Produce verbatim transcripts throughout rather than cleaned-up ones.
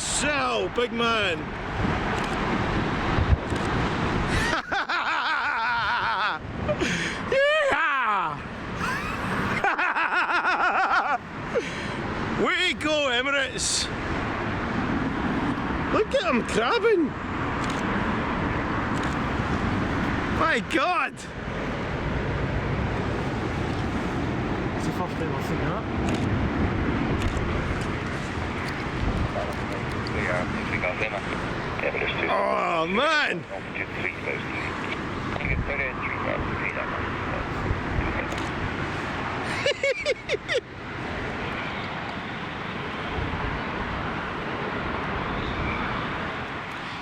So, big man. Yeah! Way to go, Emirates! Look at him crabbing! My God! It's the first time I've seen that. Oh, man! Altitude three thousand. You get thirty-three thousand three hundred.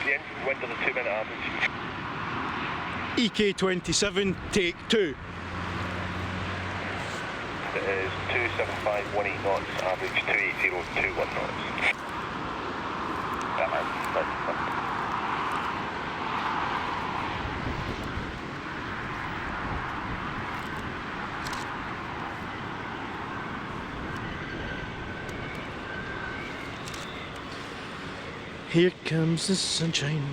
The engine wind on the two-minute average. E K twenty-seven, take two. It is two seven five one eight knots, average two eight zero two one knots. That man, that's Here comes the sunshine.